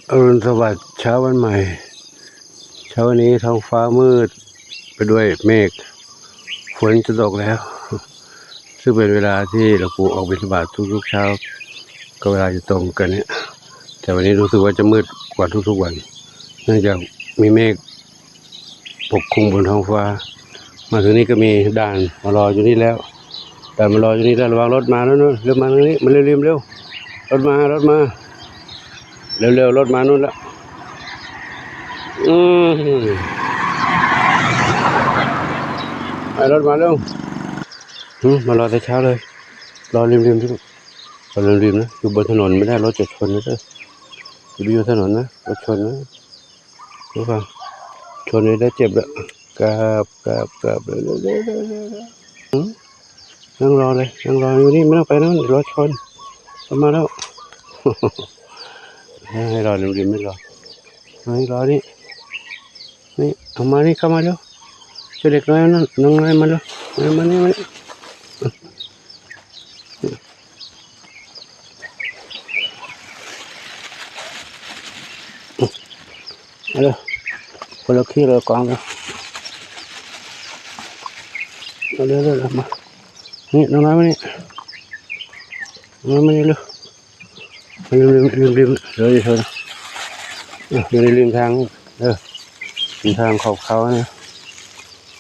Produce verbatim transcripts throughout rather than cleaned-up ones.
อรุณสวัสดิ์เช้าวันใหม่ เช้าวันนี้ท้องฟ้ามืดไปด้วยเมฆ ฝนจะตกแล้ว ซึ่งเป็นเวลาที่หลวงปู่ออกบิณฑบาตทุกๆเช้า ก็เวลาจะตรงกันเนี่ย แต่วันนี้รู้สึกว่าจะมืดกว่าทุกๆวัน เนื่องจากมีเมฆ ปกคลุมบนท้องฟ้า มาถึงนี่ก็มีด่านมารออยู่นี่แล้ว ด่านมารออยู่นี่แล้ว ระวังรถมาแล้วเนอะ เร็วมาทางนี้ มาเร็วๆ เร็ว รถมา รถมา เร็วๆ รถมานู่นละ อืม ไป รถมาเร็ว หืม มารอแต่เช้าเลย รอริมๆ ที่ รอริมๆ นะ อยู่บนถนนไม่ได้ รถจะชนนะเด้อ อย่าไปอยู่ถนนนะ รถชนนะ รู้เปล่า ชนเลยได้เจ็บแล้ว กราบ กราบ กราบ เร็วๆ หืม นั่งรอเลย นั่งรออยู่นี่ ไม่ต้องไปนั่น เดี๋ยวรถชน รถมาแล้ว ให้รอริมๆ ไม่รอ ให้รอนี่ นี่ เอามานี่ เข้ามาเร็ว เจ้าเด็กน้อยนั่น น้องน้อยมาเร็ว มา มานี่ มานี่ มาเร็ว คนละขี้เลยกองเลย มาเร็วๆ มา นี่ น้องน้อยมานี่ น้องน้อยมานี่เร็ว ริมริมริมริม เดี๋ยวจะชน เออ อยู่ในริมทาง เออ ริมทางขอบเขานะ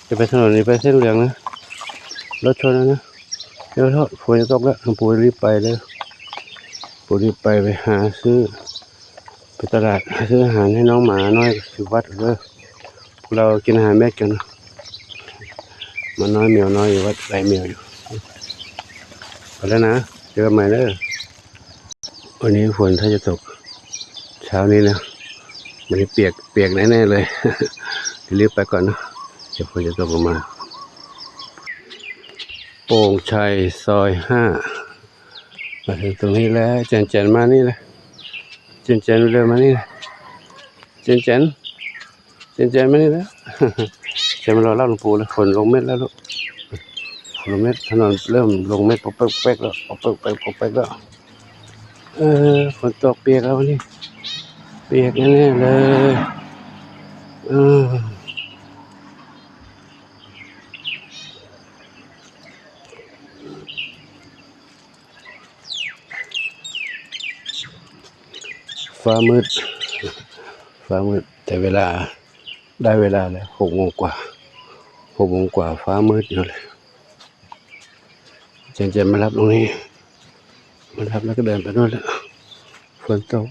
จะไปถนนนี้ ไปเส้นเหลืองนะ รถชนแล้วนะ เดี๋ยวเถอะ ฝนจะตกแล้ว หลวงปู่รีบไปเลย ปู่รีบไป ไปหาซื้อ ไปตลาด หาซื้ออาหารให้น้องหมาน้อยที่วัดเลย พวกเรากินอาหารเม็ดกันนะ หมาน้อยแมวน้อยอยู่วัด ไล่แมวอยู่ ไปแล้วนะ เจอกันใหม่เด้อ วันนี้ฝนถ้าจะตก เช้านี้นะ วันนี้เปียก เปียกแน่ๆเลย รีบไปก่อนนะ เดี๋ยวฝนจะตกลงมา โป่งชัยซอยห้า มาถึงตรงนี้แล้ว แจนแจนมานี่เลย แจนแจนเดินมานี่เลย แจนแจน แจนแจนมานี่แล้ว จะมารอรับหลวงปู่เลย ฝนลงเม็ดแล้วลูก ฝนลงเม็ด ถนนเริ่มลงเม็ด ปอกแป๊กปอกแป๊กแล้ว ปอกแป๊กปอกแป๊กปอกแป๊กแล้ว เออ ฝนตกเปียกแล้ววันนี้ เปียกแน่ๆเลย เออ ฟ้ามืด ฟ้ามืด แต่เวลา ได้เวลาแล้ว หกโมงกว่า หกโมงกว่า ฟ้ามืดอยู่เลย แจนแจนมารับตรงนี้ มารับแล้วก็เดินไปนู่นแล้ว ฝนตก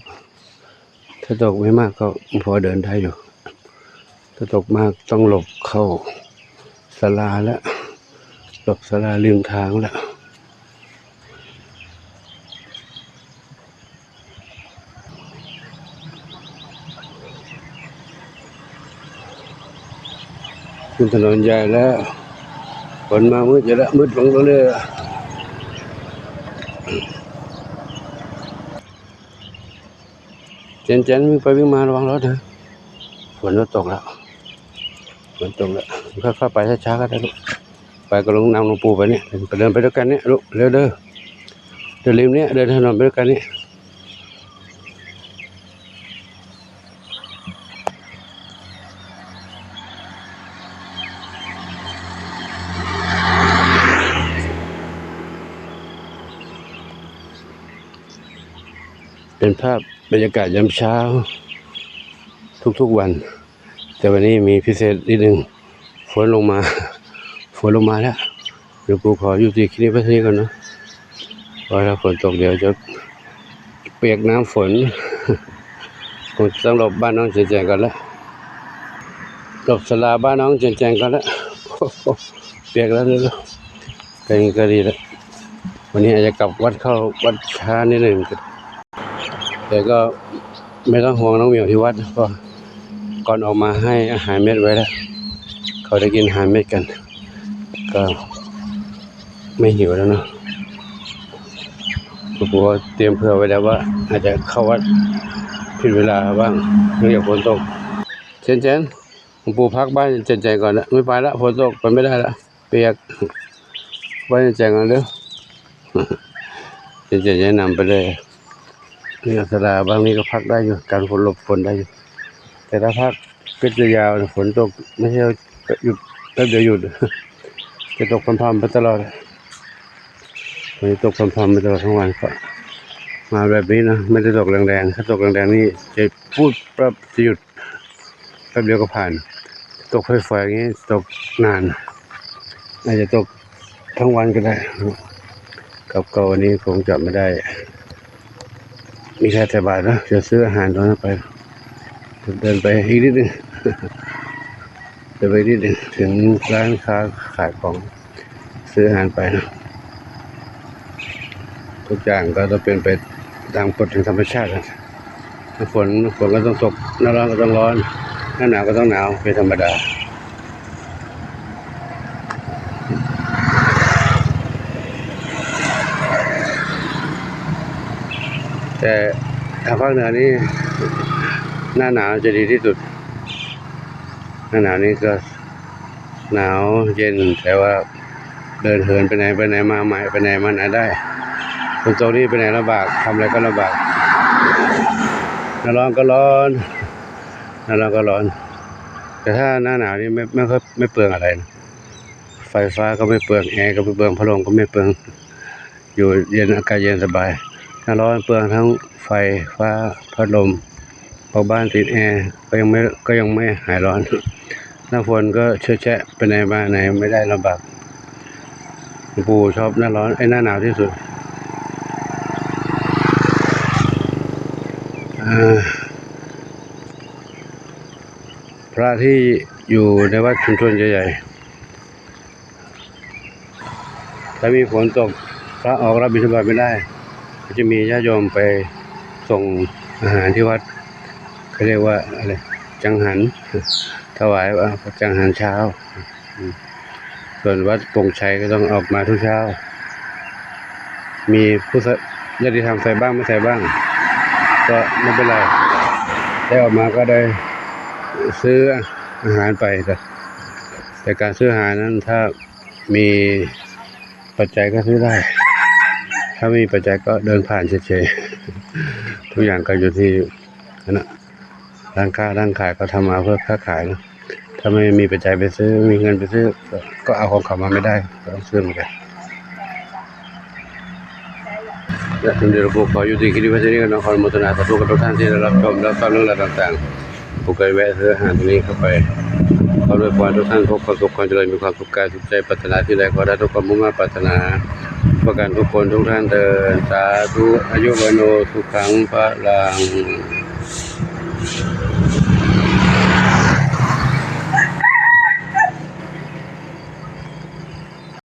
ถ้าตกไม่มากก็พอเดินได้อยู่ ถ้าตกมากต้องหลบเข้าศาลาแล้ว หลบศาลาริมทางแล้ว ขึ้นถนนใหญ่แล้ว ฝนมามืดอยู่แล้ว มืดลงเรื่อยๆ เจนเจนวิ่งไปวิ่งมาระวังรถนะ ฝนจะตกแล้ว ฝนตกแล้ว ค่อยๆไปช้าๆก็ได้ลูก ไปกับหลวงนำหลวงปู่ไปเนี่ย ไปเดินไปด้วยกันเนี่ยลูก เร็วเด้อ เดินริมเนี่ย เดินถนนไปด้วยกันเนี่ย เป็นภาพบรรยากาศยามเช้า ทุกๆวัน แต่วันนี้มีพิเศษนิดนึง ฝนลงมา ฝนลงมาแล้ว เดี๋ยวกูขอยุติคลิปไว้เท่านี้ก่อนเนาะ เพราะถ้าฝนตกเดี๋ยวจะเปียกน้ำฝน คงต้องหลบบ้านน้องแจนแจนก่อนละ หลบศาลาบ้านน้องแจนแจนก่อนละ เปียกแล้วเด้อ แค่นี้ก็ดีแล้ว วันนี้อาจจะกลับวัดเข้าวัดช้านิดหนึ่ง แต่ก็ไม่ต้องห่วงน้องเหมียวที่วัด เพราะก่อนออกมาให้อาหารเม็ดไว้แล้ว เขาได้กินอาหารเม็ดกัน ก็ไม่หิวแล้วเนาะ หลวงปู่ก็เตรียมเผื่อไว้แล้วว่า อาจจะเข้าวัดผิดเวลาบ้าง เนื่องจากฝนตก เจนเจน หลวงปู่พักบ้านแจนแจนก่อนนะ ไม่ไปละ ฝนตก ไปไม่ได้ละ เปียก บ้านแจนแจนก่อนเร็ว แจนแจนจะนำไปเลย นี่ก็ศาลา บางนี้ก็พักได้อยู่ กันฝน หลบฝนได้อยู่ แต่ถ้าพักก็จะยาว ฝนตกไม่ใช่หยุดแป๊บเดียวหยุด จะตกพรำๆไปตลอด ฝนจะตกพรำๆไปตลอดทั้งวัน ก็มาแบบนี้นะ ไม่ได้ตกแรงๆ ถ้าตกแรงๆนี่จะปุ๊บปั๊บจะหยุด แป๊บเดียวก็ผ่าน ตกค่อยๆอย่างนี้ ตกนาน อาจจะตกทั้งวันก็ได้ กับก็วันนี้คงจะไม่ได้ มีแค่ใส่บาตรนะ จะซื้ออาหารตรงนั้นไป เดินไปอีกนิดนึง เดินไปนิดนึง ถึงร้านค้าขายของ ซื้ออาหารไปนะ ทุกอย่างก็ต้องเป็นไปตามกฎแห่งธรรมชาตินะ หน้าฝน หน้าฝนก็ต้องตก หน้าร้อนก็ต้องร้อน หน้าหนาวก็ต้องหนาว เป็นธรรมดา แต่ทางภาคเหนือนี่ หน้าหนาวจะดีที่สุด หน้าหนาวนี่ก็หนาวเย็น แต่ว่าเดินเหินไปไหนไปไหนมาไหน ไปไหนมาไหนได้ ฝนตกนี่ไปไหนลำบาก ทำอะไรก็ลำบาก หน้าร้อนก็ร้อน หน้าร้อนก็ร้อน แต่ถ้าหน้าหนาวนี่ไม่ ไม่ค่อย ไม่เปลืองอะไรนะ ไฟฟ้าก็ไม่เปลือง แอร์ก็ไม่เปลือง พัดลมก็ไม่เปลือง อยู่เย็น อากาศเย็นสบาย หน้าร้อนเปลืองทั้งไฟฟ้า พัดลม บางบ้านติดแอร์ก็ยังไม่ ก็ยังไม่หายร้อน หน้าฝนก็เชื้อแฉะ ไปไหนมาไหนไม่ได้ ลำบาก หลวงปู่ชอบหน้าร้อน ไอ้ย หน้าหนาวที่สุด อ่า พระที่อยู่ในวัดชุมชนใหญ่ๆ ถ้ามีฝนตก พระออกรับบิณฑบาตไม่ได้ ก็จะมีญาติโยมไปส่งอาหารที่วัด เขาเรียกว่าอะไร จังหัน ถวาย อ่า จังหันเช้า อืม ส่วนวัดโป่งชัยก็ต้องออกมาทุกเช้า มีผู้สะ- ญาติธรรมใส่บ้างไม่ใส่บ้าง ก็ไม่เป็นไร ได้ออกมาก็ได้ซื้ออาหารไป แต่ แต่การซื้ออาหารนั้น ถ้ามีปัจจัยก็ซื้อได้ ถ้าไม่มีปัจจัยก็เดินผ่านเฉยๆ ทุกอย่างก็อยู่ที่นั่นนะ ร้านค้าร้านขายเขาทำมาเพื่อค้าขายนะ ถ้าไม่มีปัจจัยไปซื้อ ไม่มีเงินไปซื้อ ก็ ก็เอาของเขามาไม่ได้ ก็ต้องซื้อเหมือนกัน และสมเด็จหลวงปู่ขอยุติคลิปไว้เท่านี้ก่อนนะ ขออนุโมทนาสาธุกับทุกท่านที่ได้รับชมรับทราบเรื่องราวต่างๆ ผมเคยแวะซื้ออาหารตรงนี้เข้าไป ขออวยพรทุกท่านพบความสุขความเจริญ มีความสุขกายสุขใจ ปรารถนาสิ่งใดขอได้ทุกความมุ่งมั่นปรารถนา ประการทุกคนทุกท่านเทอญ สาธุ อายุวัณโณ สุขัง พลัง